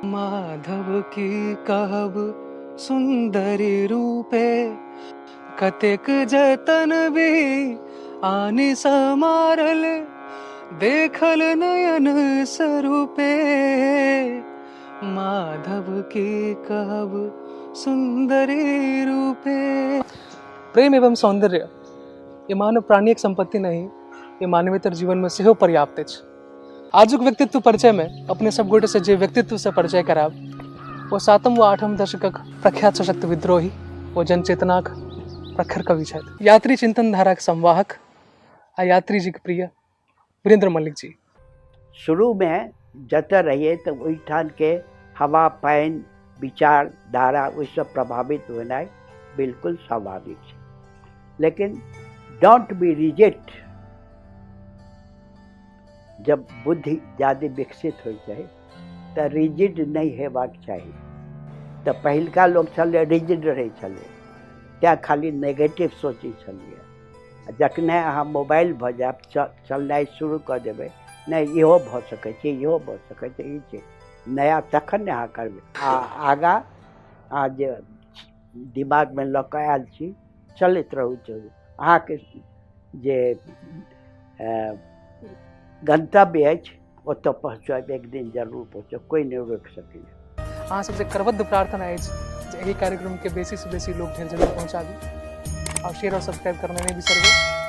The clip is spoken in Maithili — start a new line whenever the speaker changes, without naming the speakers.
माधव की कहब सुन्दरी रूपे, कतेक जतन भी आनि समारल, देखल नयन स्वरूपे। माधव की कहब सुन्दरी रूपे। प्रेम एवं सौंदर्य ये मानव प्राणिक संपत्ति नहीं, ये मानवेतर जीवन में सेहो पर्याप्त अछि। आजुक व्यक्तित्व परिचय में अपने सब गोटे से जे व्यक्तित्व से परिचय करायब वो 7म व 8म दशकक प्रख्यात सशक्त विद्रोही व जनचेतनाक प्रखर कवि छथि, यात्री चिंतन धाराक संवाहक आ यात्री जीक प्रिय वीरेंद्र मल्लिक जी।
शुरूमे जतऽ रहियै तऽ ओहिठामके हवा पानि विचारधारा ओहिसँ प्रभावित होनाइ बिल्कुल स्वाभाविक छै, लेकिन don't be reject. जब बुद्धि ज्यादे विकसित होइ छै तऽ रिजिड नहि हेबाक चाही। तऽ पहिलका लोक छलै रिजिड रहै छलै, तैँ खाली नेगेटिव सोचै छलियै। आ जखने अहाँ मोबाइल भऽ जायब, चलनाइ शुरू कऽ देबै, नहि इहो भऽ सकै छै, इहो भऽ सकै छै, ई छै नया, तखन ने अहाँ करबै। आ आगाँ अहाँ जे दिमागमे लऽ कऽ आयल छी चलैत रहू, चलू। अहाँके जे गन्तव्य अछि ओतऽ पहुँचब, एक दिन जरूर पहुँचब, कोइ नहि रोकि सकैए।
अहाँ सबसँ करबद्ध प्रार्थना अछि जे एहि कार्यक्रमके बेसीसँ बेसी लोक धरि जरूर पहुँचाबी और शेयर और सब्सक्राइब करना नहीं बिसरबै।